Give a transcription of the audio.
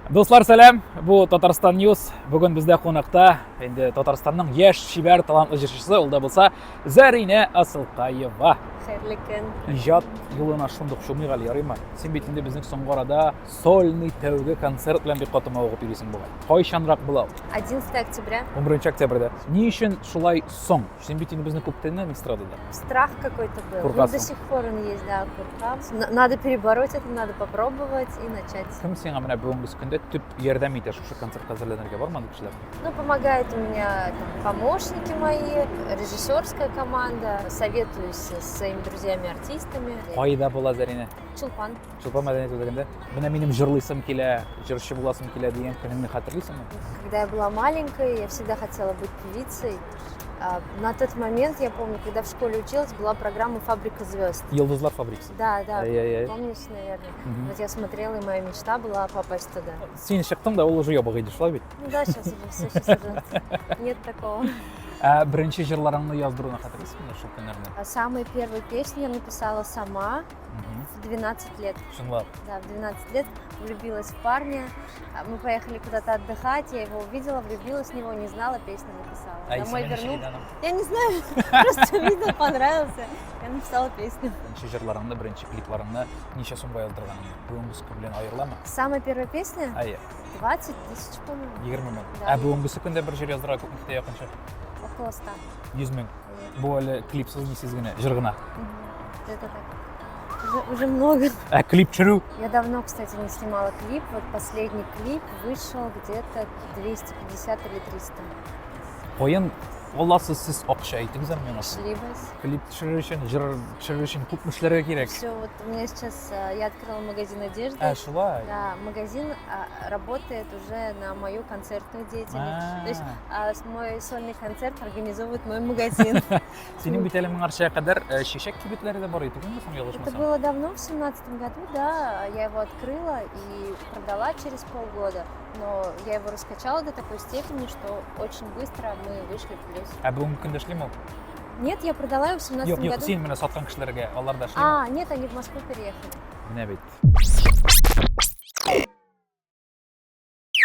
Дуслар, сәлам! Бу Татарстан News. Бүген бездә кунакта инде Татарстанның яшь, чибәр, талантлы җырчысы, ул да булса Зәринә Асылкаева. Хәерле көн. Иҗат юлына шундук чумыйк әле, ярыймы? Син бит инде безнең соңгы арада сольный тәүге концерт белән бик каты мавыгып йөрисең бугай. Кайчанрак була ул? 11 октября. 11 октябрьдә. Ни өчен шулай соң? Син бит инде безне күптәннән эстрадада. Страх какой-то был. Ну, до сих пор он есть, да, куркам. Надо перебороть это, надо попробовать и начать. Кем сиңа менә бүгенге көндә төп ярдәм итә шушы концертка әзерләнергә бармы андый кешеләр? Ну, помогает у меня там, помощники мои, режиссерская команда, советуюсь со своими друзьями-артистами. Кайда була Зәринә? Чулпан. Чулпан мәдәният үзәгендә. Менә минем җырлыйсым килә, җырчы буласым килә дигән көнеңне хәтерлисеңме? Когда я была маленькой, я всегда хотела быть певицей. На тот момент, я помню, когда в школе училась, была программа «Фабрика звезд». Йолдызлар фабрикасы. Да, Ай-яй-яй. помнишь, наверное. Вот я смотрела, и моя мечта была попасть туда. Син чыктың да, ул уже ябык иде, шулай бит? Ну да, сейчас уже все, сейчас уже нет такого. Ә беренче җырларыңны яздыруны хәтерлисеңме шул көннәрне? А самые первые песни я написала сама в 12 лет. Чынлап. Да, в 12 лет влюбилась в парня. Мы поехали куда-то отдыхать, я его увидела, влюбилась в него, не знала, песню написала. Ә Домой исеме ничек верну. иде аның? Я не знаю, просто увидела, понравился. Я написала песню. Беренче җырларыңны, беренче клипларыңны ничә сумга яздырганыңны бүгенге көн белән аерыламы? Самая первая песня? Әйе, 20 тысяч, по-моему. 20 мең. Да. Ә бүгенге көндә бер җыр яздырырга күпме китә якынча? Около 100. 100 мең. Бу әле клипсыз нисез генә, җыр гына. Это так. Уже много. Ә клип төшерү? Я давно, кстати, не снимала клип. Вот последний клип вышел где-то 250 или 300. Каян аласыз сез акча, әйтегез әле миңа. Эшлибез. Клип төшерер өчен, җыр төшерер өчен күпме эшләргә кирәк? Все, вот у меня сейчас, я открыла магазин одежды. Ә, шулай. Да, магазин работает уже на мою концертную деятельность. То есть мой сольный концерт организовывает мой магазин. Синең бит әле моңарча кадәр чәчәк кибетләре дә бар иде, түгелме соң, Это ялгышмасам? было давно, в 17-м году, да, я его открыла и продала через полгода, но я его раскачала до такой степени, что очень быстро мы вышли в плюс. Ә бүгенге көндә эшлиме ул? Нет, я продала его в 17 Юк, юк, году. син менә саткан кешеләргә, алар да эшлиме? А, нет, они в Москву переехали. Менә бит.